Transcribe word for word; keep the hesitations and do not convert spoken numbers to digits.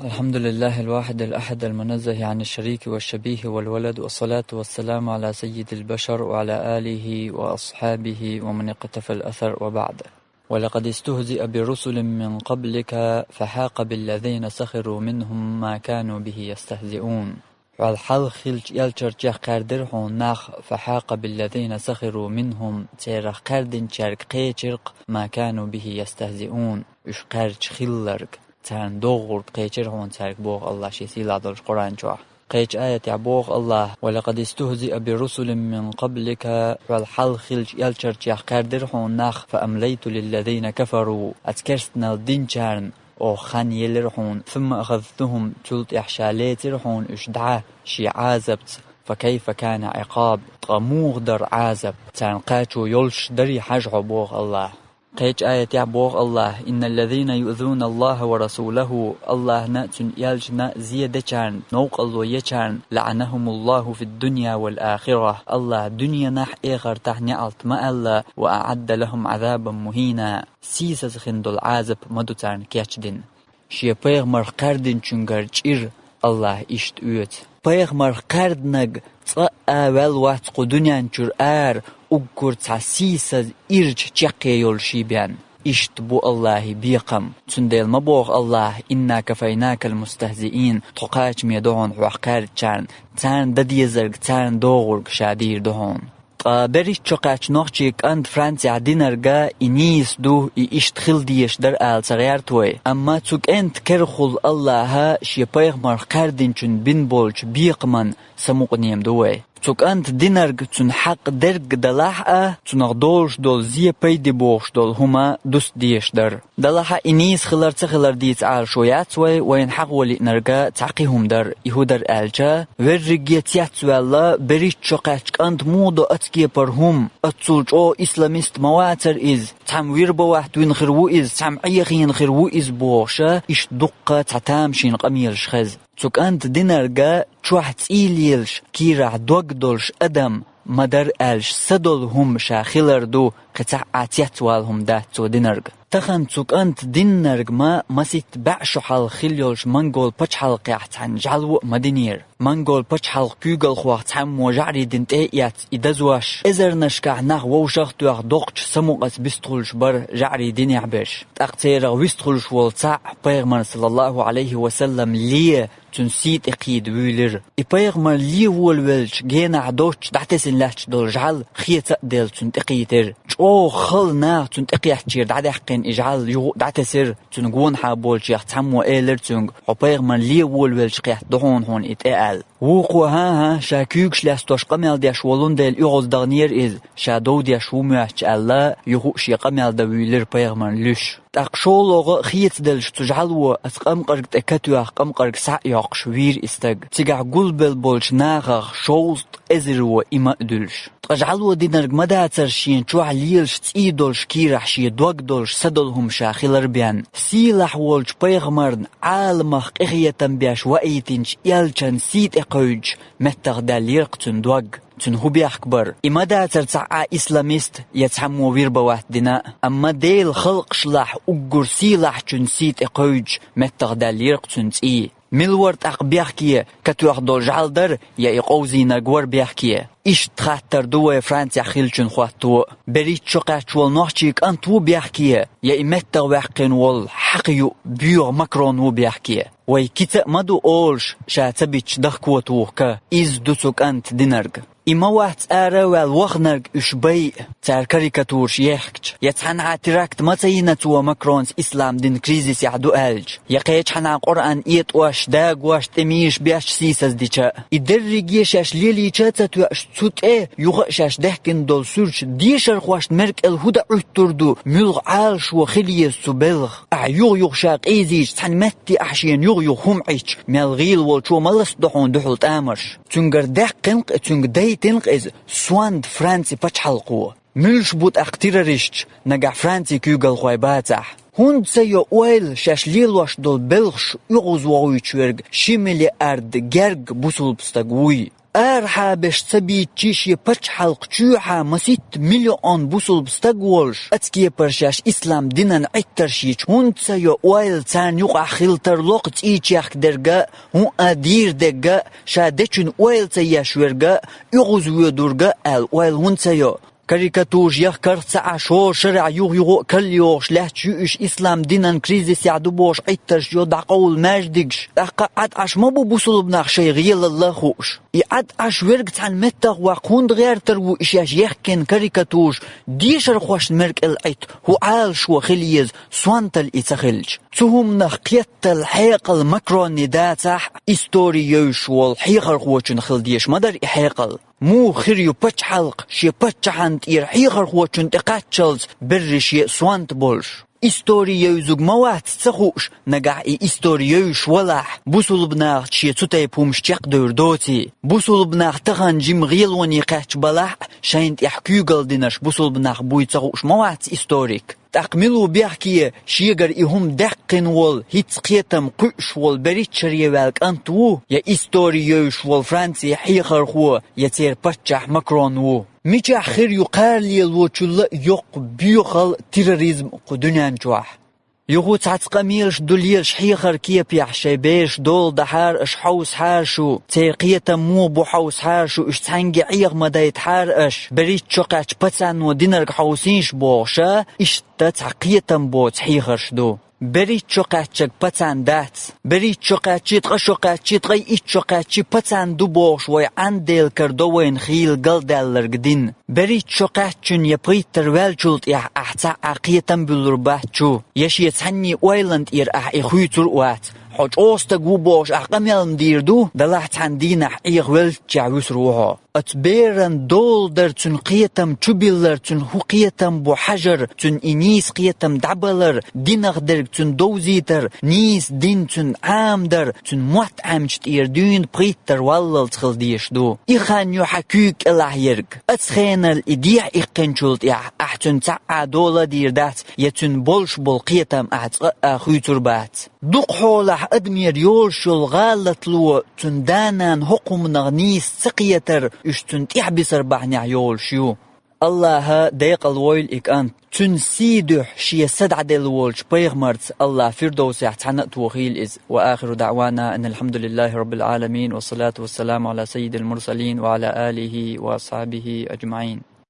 الحمد لله الواحد الأحد المنزه عن الشريك والشبيه والولد، والصلاة والسلام على سيد البشر وعلى آله وأصحابه ومن اقتفى الأثر وبعد. ولقد استهزئ برسل من قبلك فحاق بالذين سخروا منهم ما كانوا به يستهزئون. Хьол хьалха хиллача элчанех кхаьрдира хьуна нах, فحاق بالذين سخروا منهم, царах кхаьрдинчаьрга кхечира-кх, ما كانوا به يستهزئون, уьш кхаьрдаш хилларг. Царна догӀург кхечира хьуна цаьрга, боху АллахӀа шен сийлахь долчу Къуръан чохь. Кхечу аятехь боху АллахӀа: ولقد استهزئ برسل من قبلك, хьол хьалха хиллачу элчанех кхаьрдира хьуна нах, فأمليت للذين كفروا, ас керстаналла динчарна оха хан елира хьуна, ثم أخذتهم, цул тӀаьхьа ша лецира хьуна уьш дӀа шен Ӏазапца, فكيف كان عقاب, ткъа муха дара Ӏазап, царна кхачо йолуш дарий хьажа хьо, боху АллахӀа. Кхечу аятехь боху АллахӀа: إن الذين يؤذون الله ورسوله, АллахӀна а, Цуьнан элчанна а зе дечарна, новкъарло ечарна, لعنهم الله في الدنيا والآخرة, АллахӀа дуьненахь а, эхартахь а неӀалт ма аьлла, وأعد لهم عذابا مهينا, сийсаза хин долу Ӏазап ма ду царна кечдина. Шен пайхамарх кхаьрдинчуьнгара чӀир АллахӀа иштта оьцу. Пайхамарх кхаьрдинарг цкъа а ваьлла вац кху дуьнен чуьра ара, уггар цхьа сийсаза ирча чекхъе йолуш бен. Иштта бу АллахӀан бекхам. Цундела ма боху АллахӀа: إنا كفيناك المستهزئين, тхо кхачаме ду хьуна хьох кхаьрдачарна, царна дан дезарг, царна догӀург ша дийр ду хьуна. Ткъа берхӀитта шо кхаьчна нохчийн кӀанта Францехь динарг и нийса ду, и иштта хила дезаш дара ала ца гӀерта вай. Амма цу кӀентан керахула АллахӀа шен пайхамарх кхаьрдинчунна бина болчу бекхаман самукъанема ду вай. Цу кӀанта динарг цунна хьакъ дерг далахь а, цунах долуш долу зе пайде бохуш долу хӀума дуста дезаш дара. Далахь а, и нийса хилар ца хилар дийца Ӏалашо яц вай, вайна хьахо лиънарг цхьа кхин хӀума дара. И хӀун дара аьлча, верриге цецваьлла, берхӀитта шо кхаьчча кӀант муха до оцу кепара хӀума? Оццул чӀогӀа исламист ма вацара иза. Цхьамма вирбовать вина хир ву иза, цхьамма Ӏехийна хир ву иза бохуша, иштта дуккха цхьа тамашийна къамелаш хеза. Цу кӀанта динарг чохь цӀий лелаш, кийрахь дог долуш адам ма дара аьлча, са долу хӀума ша хилар ду, кхин цхьа а цецвала хӀума дац цо динарг. Тахана цу кӀанта диннарг ма маситта бӀе шо хьалха хилла йолчу монгол пачхьалкхехь цхьаьна жӀаьлво а ма динера. Монгол пачхьалкх куьйгалхох цхьаммо жаӀарий дина тӀе а эцна и дазош, эзарнашкахь нах вовшах а тоьхна доккхачу самукъаца бистхуьлуш бара жаӀарий динехь берш. ТӀаккха церах вистхуьлуш волу цхьаъ пайхамарна, саллаллаху Ӏалайхи ва саллам, ле цуьнан сий тӀе кхийда вуьйлира. И пайхамар ле волавелча, генахь доццуш дӀатесина лаьтташ долу жӀаьла хеца а делла цунна тӀекхийтира. ЧӀогӀа хала наха цунна тӀекхеттачуьра дӀадаьккхина и жӀаьла юха а дӀатесира. Цуьнан гонахьа болчех цхьаммо элира цуьнга: «Хьо пайхамар ле волавелча кхетта ду хьуна, хьуна и тӀе», – аьлла. Вукхо: «ХӀан-хӀа, ша куьйгаш лаьцна тӀош къамел деш волун дела оьгӀаздахнера иза, ша дов деш ву моьттуш», – аьлла, юха а шен къамел дан вуьйлира пайхамарна луьйш. ТӀаккха шолгӀа а хецаделлачу цу жӀаьло, аса къамкъарг тӀе катоьхна, къамкъарг схьа а йоккхуш, вийра и стаг. Цигахь гулбелла болчу нахах шовзткъа эзаро иман а дуьллуш. Ткъа жӀаьло динарг ма дацара шена чохь лелаш цӀий долуш, кийрахь шен дог долуш, са долу хӀума ша хилар бен. Сийлахь волчу пайхамарна Ӏаламах къинхетам беш ваийтинчу элчанан сий тӀе кхевдаш, меттахдаьллера-кх цуьнан дог. Цуьнан хӀун бехк бара? И ма дацара цхьа а исламист я цхьаммо вирбовать дина, амма Делан халкъашлахь уггар сийлахьчун сий тӀе кхевдаш, меттахдаьллера-кх цуьнан цӀий. Мила вара тӀаккха бехке, катоьхна долу жӀаьла дара я и къовзийнарг вара бехке? Иштта хаттар ду вай Францехь хиллачун хӀотто. БерхӀитта шо кхаьчча волу нохчийн кӀант ву бехке, я и меттах ваьккхина волу хьакха юкъ боьха Макрон ву бехке? Вай кица а ма ду олуш, ша ца бичча дахкотухка. Иза ду цу кӀант динарг. И ма вац ара а ваьлла вахнарг уьш байа, цара карикатураш ехкача, я цхьанхьа теракт ма ца йина цо Макронца ислам дин кризисехь ду аьлча, я кхечхьана Къуръан этӀош, дагош, тӀе мийраш беш сийсаздича. И дерриге шаьш лелийча а ца тоьуш, цу тӀе юха а шаьш даьхкина долу суьрташ дешархошна меркӀел хӀун дан Ӏуьттур ду, муьлха Ӏалашо хила еза цу белхан? Ахь юха-юха ша къийзийча цхьана метте ахь шена юха-юха хӀума Ӏитча, мел гӀийла волчо ма ластадо хьуна дуьхьал тӀамарш. Цуьнгара даьккхина-кх, цуьнга дайтина-кх иза сонта Франци пачхьалкхо. Муьлш бу тӀаккха террористаш нагахь Францин куьйгалхой бацахь? ХӀунда ца йо ойла шаьш лелош долу белхаш оьгӀазвохуьйтуш верг ши миллиард герга бусулба стаг вуй? Арахьа беш ца бийчи шен пачхьалкх чуьхьа маситта миллион бусулба стаг волуш, ацкепаршаш ислам динан Ӏиттарш йича хӀунда ца йо ойла царна юкъахь хила тарлокх цӀий чехкадерга, хӀун а дийр дегга, ша дечун ойла ца еш верга, уьгӀуз воьдурга аьлла ойла хӀунда ца йо? Карикатураш яхкарх ца Ӏаш, шарахь юх-юха а калйохуш лаьтташ ю уьш ислам динан кризисехь ду бохуш Ӏиттарш йо дӀакъовла маьждигаш. ТӀаккха Ӏад Ӏаш ма бу бусулба нах шайн гӀелалла а хууш. И Ӏад Ӏаш верг цхьана меттах ваккха хӀунда гӀертар ву и шаьш яхкина карикатураш дешархошна меркӀел Ӏитта, хӀун Ӏалашо хила еза, сонталла и ца хилча? Цу хӀуманах кхеттал хьекъал Макронна дацахь, истори евзаш волу хьехархочун хила дезаш ма дара и хьекъал. Муха хир ю пачхьалкх шен паччахьан тӀера хьехархочун тӀе кхаччалц берриш е сонта болуш? Истори евзург ма вац ца хууш, нагахь и истори евзаш валахь, бусулба нахаца шен цу тайпа хӀумаш чекхдевр доций? Бусулба нах тахана жима гӀелоне кхаьчча балахь а, шайна тӀехь куьйгалла динарш бусулба нах буй ца хууш ма вац историк? ТӀаккха мила ву бехке, шегара и хӀума даьккхина волу, хӀинца кхетам кхуьуш волу берхӀитта шаре ваьлла кӀант ву, я истори евзаш волу Францин хьехархо, я церан паччахь Макрон ву? Мичахь хир ю кхара лелочул а йоккха боьхалла, терроризм кху дуьнен чохь? Юха цхьацца къамелаш ду лелаш хьехаран кепехь, шайн бераш дола дахьара аша хьовсахьара шу, церан кхетам муха бу хьовсахьара шу, уьш цхьаьнгге Ӏеха ма дайтахьара аша, берхӀитта шо кхаьчча пацано динарг хьовсийша бохуш а, иштта цхьа кхетам боцу хьехарш ду. БерхӀитта шо кхаьччарг пацан дац. БерхӀитта шо кхаьччи, ткъа шо кхаьччи, ткъе итт шо кхаьччи пацан ду бохуш вай Ӏанделкара до вайна хийла галдаьлларг дин. БерхӀитта шо кхаьччун я пхийттара ваьллачул тӀехь ахь цхьа а кхетам буьллур бац чу, я шен цхьанний ойланна тӀера ахь и хуьйцур а вац. Хьо чӀогӀа стаг ву бохуш ахь къамел ма дийр ду, далахь цхьана дийнахь Ӏеха веллаччехь вуьсур ву хьо. Оцу беран дола дар, цуьнан кхетам чубиллар, цуьнан хӀун кхетам бу хьажар, цуьнан и нийса кхетам дӀабалар, динах дерг цуьнан довзийтар, нийса дин цуьнан Ӏамадар, цуьнан мотт Ӏемачу тӀера дуьйна пхийттара валлалц хила дезаш ду. И хан ю хьан куьйга кӀелахь ерг. Оцу хенал и дехьа иккхинчул тӀехь ахь цуьнан цхьа а дола а дийр дац, я цуьнан болуш болу кхетам ахь цкъа а хуьйцур бац. Дукха хьолахь адамера йолуш йолу гӀалатло цуьнан да-нана хӀокху хӀуманах нийса ца кхетар, уьш цуьнан тӀаьхьабисар бахьанехь йолуш ю. Аллаха декъала войла и кӀант. Цуьнан сий дуьхьа шен са дӀаделла волчу пайхамарца Аллаха Фирдовсехь цхьаьна а тохийла иза. Ва ахиру даъвана анил хьамдулиллахи раббил Ӏаламин, ва салату ва саламу Ӏала саййидил мурсалин ва Ӏала алихи ва асхьабихи аджмаӀин.